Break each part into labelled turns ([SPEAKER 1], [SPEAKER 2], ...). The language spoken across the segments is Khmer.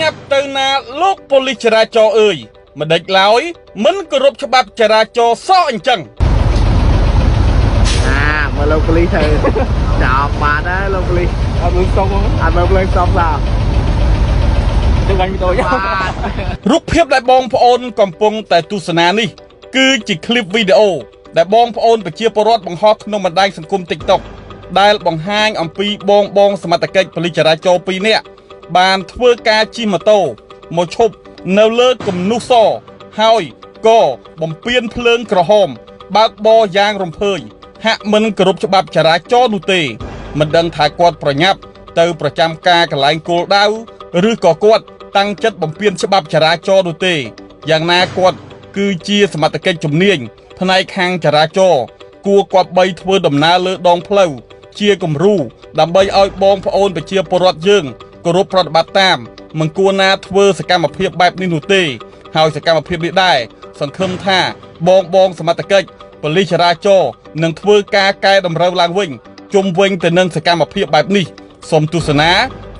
[SPEAKER 1] ញាប់ទៅណាលោកប៉ូលីសចរាចរណ៍អើយមិនដេចឡើយមិនគោរពច្បាប់ចរាចរណ៍សោះអញ្ចឹង
[SPEAKER 2] អាមើលលោកប៉ូលីសទៅចាប់បាត់ហើយលោកប៉ូលីស
[SPEAKER 3] អត់លុយសុំ
[SPEAKER 2] អត់មើលភ្លើងសពសោះ
[SPEAKER 3] ទៅបាញ់វីដេអូយ៉ា
[SPEAKER 2] បាទ
[SPEAKER 1] រូបភាពដែលបងប្អូនកំពុងតែទស្សនានេះគឺជាคลิปវីដេអូដែលបងប្អូនប្រជាពលរដ្ឋបង្ហោះក្នុងបណ្ដាញសង្គម TikTok ដែលបង្ហាញអំពីបងបងសមត្ថកិច្ចប៉ូលីសចរាចរណ៍2នាក់បានធ្វើការជិះម៉ូតូមកឈប់នៅលើគំនូសសហើយក៏បំពេញភ្លើងក្រហម បើកបរយ៉ាងរំភើយហាក់មិនគោរពច្បាប់ចរាចរណ៍នោះទេ មិនដឹងថាគាត់ប្រញាប់ទៅប្រចាំការកន្លែងគោលដៅឬក៏គាត់តាំងចិត្តបំពានច្បាប់ចរាចរណ៍នោះទេយ៉ាងណាគាត់គឺជាសមត្ថកិច្ចជំនាញផ្នែកខាងចរាចរណ៍គួរគប្បីធ្វើដំណើរលើដងផ្លូវជាគំរូដើម្បីឲ្យបងប្អូនប្រជាពលរដ្ឋយើងគោរពប្រតិបត្តិតាមមិនគួរណាធ្វើសកម្មភាពបែបនេះនោះទេហើយសកម្មភាពនេះដែរសង្ឃឹមថាបងបងសមត្ថកិច្ចប៉ូលីសចរាចរណ៍នឹងធ្វើការកែតម្រូវឡើងវិញ ជុំវិញទៅនឹងសកម្មភាពបែបនេះសូមទស្សនា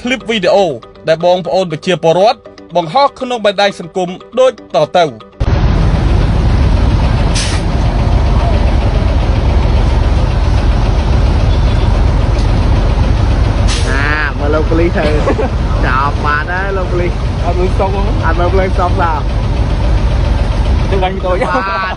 [SPEAKER 1] คลิปវីដេអូដែលបងប្អូនប្រជាពលរដ្ឋបង្ហោះក្នុងបណ្ដាញសង្គមដូចតទៅ
[SPEAKER 2] អាមើលលោកប៉ូលីសទៅចាប់បាត់ហើយលោកប៉ូលីស
[SPEAKER 3] អត់លុយសុំ
[SPEAKER 2] អត់មើលភ្លើងសពសោះ
[SPEAKER 3] ទៅបាញ់វីដេអូយ៉ា
[SPEAKER 2] បាទ